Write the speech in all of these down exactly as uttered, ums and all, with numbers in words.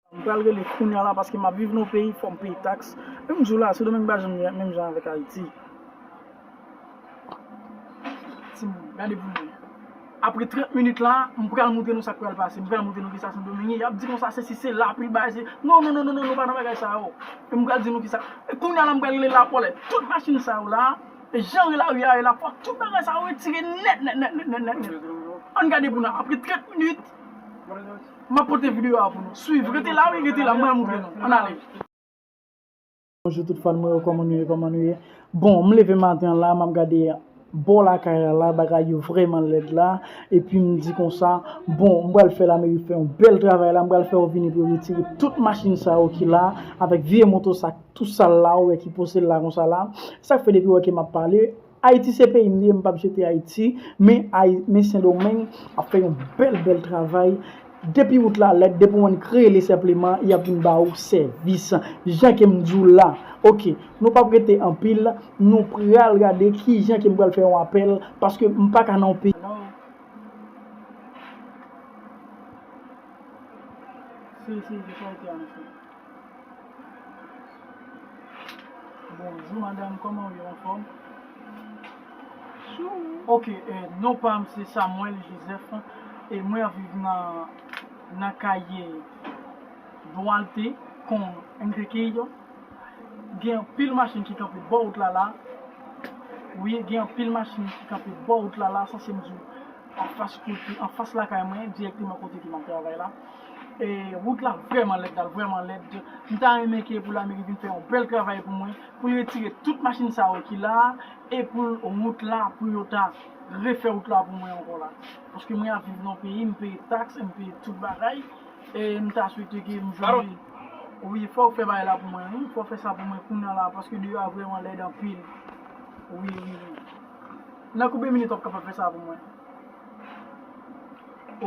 M pral rele kounye a la paske m ap viv nan yon peyi, fò m peye taks. Menm jou la, Sendomeng pa janm ye menm jan avèk Ayiti. Timoun, gade pou mwen. Apre trant minit la, m pral montre nou sa k pral pase. M pral montre nou kisa Sendomeng ye. Y ap di konsa, se si se lapli, bagay, se, non, non, non, non, non, nou pa nan bagay sa yo. E m pral di nou kisa. E kounye a la, m pral rele lapòlè. Tout machin sa yo la, e jan lari a ye la, fò tout bagay sa yo retire nèt, nèt, nèt. Ann gade pou nou. Apre trant minit, m ap pote videyo a pou nou. Swiv, rete la, wi, rete la, m pral montre nou. Ann ale. Bonjou tout fan mwen yo, kòman nou ye, kòman nou ye? Bon, m leve maten an la, m ap gade bò lakay la, la, bagay yo vrèman lèd la, epi m di konsa, bon, m pral fè lameri fè yon bèl travay la, m pral fè yo vini pou yo retire tout machin sa yo ki la, avèk vye moto sa, tou sal la, ou wè ki poze la konsa la. Sa k fè depi w wè ke m ap pale, Ayiti se peyi m ye, m p ap jete Ayiti, men Ay-, men Sendomeng ap fè yon bèl, bèl travay. Depi wout la lèd, depi w wè n kreye senpleman, y ap vin ba ou sèvis. Jan ke m di w la, oke, nou p ap rete anpil, nou pral gade kijan ke m pral fè yon apèl, paske m pa ka nan yon peyi. Si, si, se sa w te anonse. Bonjou madanm, kòman w ye, anfòm? Ok, eh, non pa m se Samuel Joseph, e mwen ap viv nan, nan Kaye Duarte, kon Enriquillo. Gen anpil machin ki kanpe bò wout la la. Wi, gen anpil machin ki kanpe bò wout la la, sanse m di w, anfas kote, anfas lakay mwen, dirèkteman kote ke m ap travay la. E wout la vrèman lèd, dal vrèman lèd. M ta renmen ke pou lameri vin fè yon bèl travay pou mwen, pou l retire tout machin sa yo ki la, e pou l wout la, pou yo ta refè wout la pou mwen ankò la. Paske mwen ap viv nan peyi, m peye taks, m peye tout bagay, e m ta swete ke m jwenn. Wi, fò w fè bagay la pou mwen, wi, fò w fè sa pou mwen kounye a la, paske deyò a vrèman lèd anpil. Wi, wi, wi. Nan konbyen minit w ap kapab fè sa pou mwen?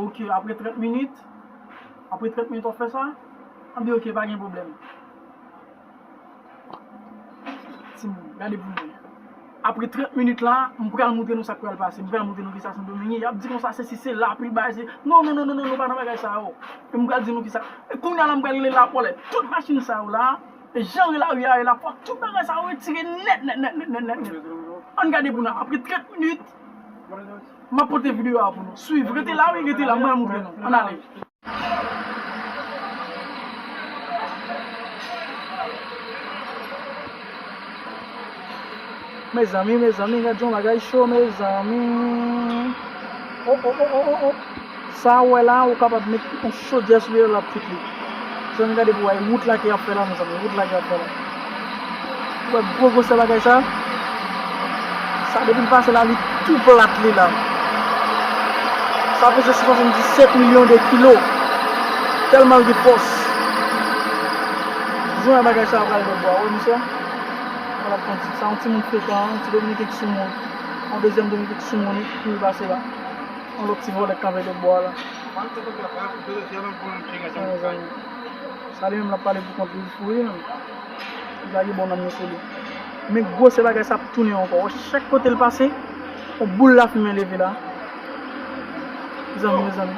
Ok, apre trant minit, apre trant minit w ap fè sa? Anben ok, pa gen pwoblèm. Timoun, gade pou mwen. Apre trant minit la, m pral montre nou sa k pral pase. M pral montre nou kisa Sendomeng ye. Y ap di konsa, se si se lapli, bagay, se, non, non, non, non, non, nou pa nan bagay sa yo. E m pral di nou kisa. E kounye a la, m pral rele lapòlè. Tout machin sa yo la, e jan lari a ye la, fò tout bagay sa yo retire nèt, nèt, nèt. Ann gade pou nou. Apre trant minit, m ap pote videyo a pou nou. Swiv, rete la, wi, rete la, m pral montre nou. Ann ale. Mezanmi, mezanmi, gad yon bagay cho, mezanmi. Oh, oh, oh, oh, oh, oh. Sa w wè la, ou kapab met yon chodyè sou li, l ap fèt li. Mezanmi, gade pou w wè, wout la ke y ap fè la, mezanmi, wout la ke y ap fè la. Ou wè gwo gwosè bagay sa? Sa, depi l pase la, li tou plat, li la. Sa peze san swasanndisèt milyon de kilo. Tèlman l gen fòs. Jan bagay sa pral fè bwa, wi, mesye. Sa l ap kondi. Sa yon timoun frekan, yon ti dominiken ki sou moun. Yon dezyèm dominiken ki sou moun, ki pase la. Yon lòt ti vòlè k kanpe dèyè bò a la. Sa li menm l ap pale pou kont li, li fou wi menm. Li lage bon nanm li sou li. Men gwosè bagay sa ap tounen ankò. Chak kote l pase, yon boul lafimen leve la. Mezanmi, mezanmi.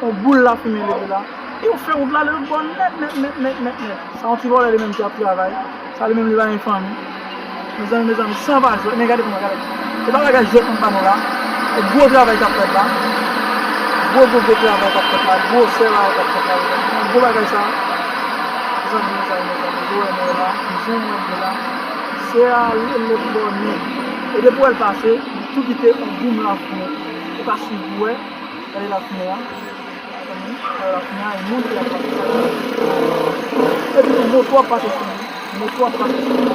Yon boul lafimen leve la. E yo fè wout la ale lòt bò nèt, nèt, nèt, nèt, nèt. Sa yon ti vòlè li menm ki ap travay. Sa li menm li pa gen fanmi. Mezanmi, mezanmi, san pa jwèt, men gade pou mwen, gade. Se pa bagay jwèt m ba nou la. Se gwo travay k ap fèt la. Gwo, gwo, gwo travay k ap fèt la. Gwosè bagay k ap fèt la, mezanmi. Gwo bagay sa. Mezanmi, mezanmi, mezanmi. Gwo wè mwen la. Jan mwen ye la. Se ale lòt bò nèt. E depi w wè l pase, li tou kite yon boum lafimen. Ou ka swiv pou wè. Gade lafimen an. Gade lafimen an, e moun ki ap pase. Epi tou moto ap pase sou li. Moto ap pase sou li.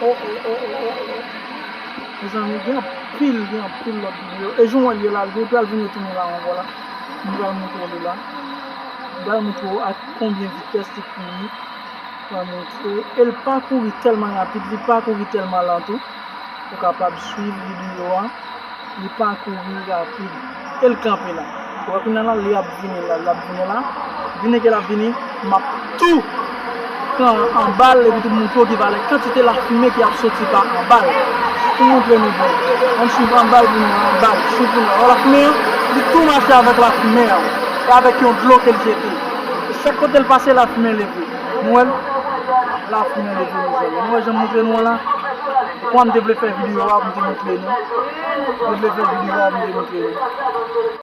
Oh, oh, oh, oh, oh, oh. Mezanmi, gen anpil, gen anpil lòt videyo. E jan w wè l ye la, li pral vin retounen la ankò la. M pral montre w li la. M pral montre w ak konbyen vitès li kouri. Pral montre w. E l pa kouri tèlman rapid, li pa kouri tèlman lan tou. Ou kapab swiv videyo a. Li pa kouri rapid. E l kanpe la. Ou wè kounye a la, li ap vini la, l ap vini la. Vini ke l ap vini, m ap tou pran anba l epi tou montre w ki valè kantite lafimen ki ap soti pa anba l. Pou montre nou byen. Ann swiv anba l pou nou, anba l, swiv pou nou. Wè lafimen an? Li tou mache avèk lafimen an e avèk yon dlo ke l jete. E chak kote l pase, lafimen leve. Nou wè l? Lafimen leve, mezanmi. Nou wè jan m montre nou an la? Kwa m te vle fè videyo a pou m te montre nou. M te vle fè videyo a pou m te montre nou.